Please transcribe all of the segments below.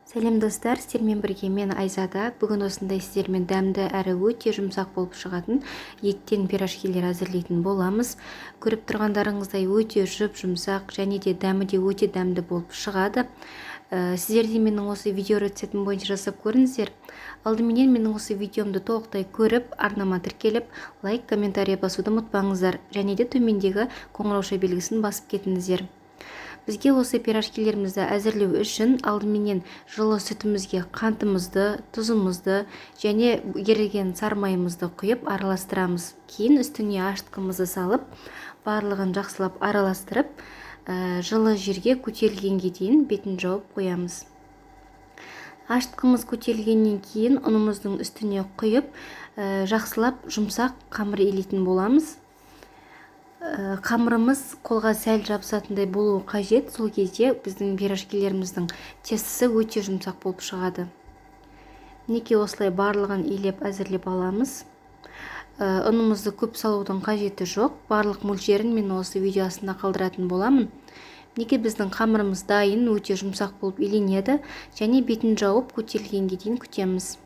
Сәлем, достар! Сіздермен бірге мен, Айзада. Бүгін осындай сіздермен дәмді әрі өте жұмсақ болып шығатын еттен пирожкилер әзірлейтін боламыз. Көріп тұрғандарыңыздай, өте жұп жұмсақ және де дәмі де өте дәмді болып шығады. Сіздер де менің осы видео рецептім бойынша жасап көріңіздер. Алдыменен менің осы видеомды толықтай көріп, арнама тіркеліп, лайк, комментарий басуды ұмытпаңыздар және де төмендегі қоңырауша белгісін басып кетіңіздер. Бізге осы пирожкилерімізді әзірлеу үшін алдыменен жылы сүтімізге қантымызды, тұзымызды және еріген сары құйып араластырамыз. Кейін үстіне ашытқымызды салып, барлығын жақсылап араластырып, жылы жерге көтерілгенге дейін бетін жауып қоямыз. Ашытқымыз көтерілгеннен кейін ұнымыздың үстіне құйып, жақсылап жұмсақ қамыр илейтін боламыз. Қамырымыз қолға сәл жабысатындай болуы қажет. Сол кезде біздің пирожкилеріміздің тестісі өте жұмсақ болып шығады. Мінекей, осылай барлығын илеп, әзірлеп аламыз. Ұнымызды көп салудың қажеті жоқ. Барлық мөлшерін мен осы видео астына қалдыратын боламын. Мінекей, біздің қамырымыз дайын, өте жұмсақ болып иленеді және бетін жауып, көтерілгенге дейін күтеміз.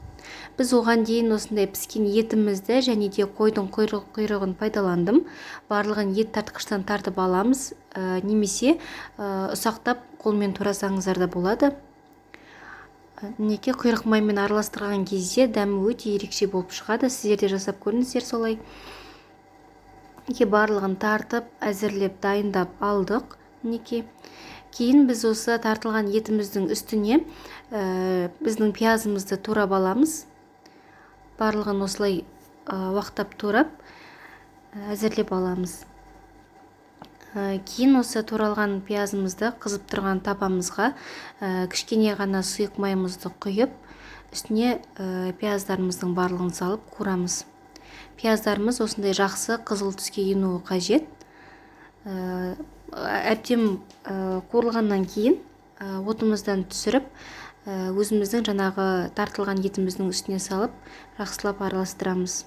Біз оған дейін осындай піскен етімізді және де қойдың құйрығын пайдаландым. Барлығын ет тартқыштан тартып аламыз, немесе ұсақтап қолмен турасаңыздар да болады. Мінекей, құйрық маймен араластырған кезде дәмі өте ерекше болып шығады. Сіздер де жасап көріңіздер солай. Мінекей, барлығын тартып, әзірлеп, дайындап алдық. Мінекей, кейін біз осы тартылған етіміздің үстіне біздің пиязымызды турап аламыз. Барлығын осылай уақтап турап, әзірлеп аламыз. Кейін осы туралған пиязымызды қызып тұрған табамызға кішкене ғана сұйық майымызды құйып, үстіне пияздарымыздың барлығын салып қуырамыз. Пияздарымыз осындай жақсы қызыл түске енуі қажет. Әбден қуырылғаннан кейін отымыздан түсіріп, өзіміздің жаңағы тартылған етіміздің үстіне салып, жақсылап араластырамыз.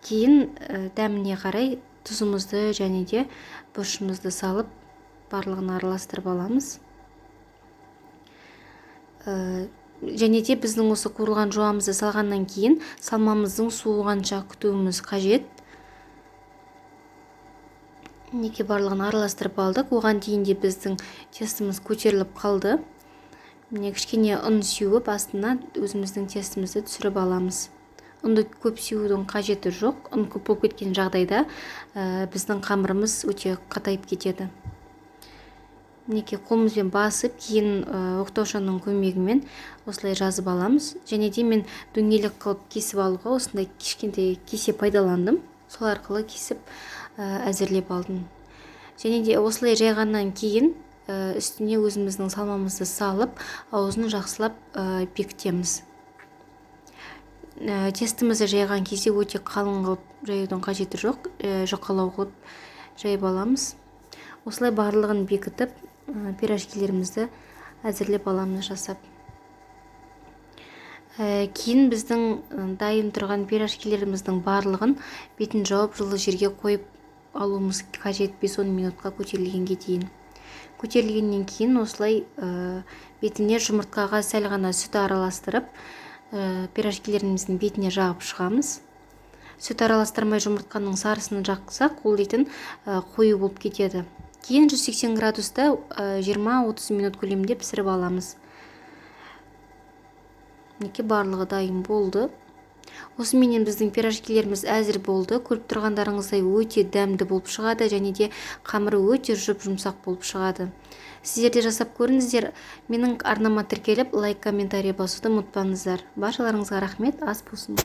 Кейін дәміне қарай тұзымызды және де бұрышымызды салып, барлығын араластырып аламыз. Және де біздің осы қуырылған жуамызды салғаннан кейін салмамыздың суығанша күтуіміз қажет. Мінекей, барлығын араластырып алдық. Оған дейін де біздің тестіміз көтеріліп қалды. Міне, кішкене ұн сеуіп, астына өзіміздің тестімізді түсіріп аламыз. Ұнды көп сеудің қажеті жоқ. Ұн көп болып кеткен жағдайда біздің қамырымыз өте қатайып кетеді. Мінекей, қолымызбен басып, кейін оқтаушаның көмегімен осылай жазып аламыз. Және де мен дөңгелек қылып кесіп алуға осындай кішкентай кесе пайдаландым. Сол арқылы кесіп, әзірлеп алдым. Және де осылай жайғаннан кейін үстіне өзіміздің салмамызды салып, аузын жақсылап бекітеміз. Тестімізді жайған кезде өте қалың қылып жаюдың қажеті жоқ, жұқалау қылып жайып аламыз. Осылай барлығын бекітіп, пирожкилерімізді әзірлеп аламыз жасап. Кейін біздің дайын тұрған пирожкилеріміздің барлығын бетін жауып, жылы жерге қойып алуымыз қажет 5-10 минутқа, көтерілгенге дейін. Көтерілгеннен кейін осылай бетіне жұмыртқаға сәл ғана сүт араластырып, пирожкилеріміздің бетіне жағып шығамыз. Сүт араластырмай, жұмыртқаның сарысын жақсақ, ол дейтін қою болып кетеді. Кейін 180 градуста 20-30 минут көлемінде пісіріп аламыз. Мінекей, барлығы дайын болды. Осыменен біздің пирожкилеріміз әзір болды. Көріп тұрғандарыңыздай, өте дәмді болып шығады және де қамыры өте жұп жұмсақ болып шығады. Сіздер де жасап көріңіздер. Менің арнама тіркеліп, лайк, комментарий басуды ұмытпаңыздар. Баршаларыңызға рахмет, ас болсын!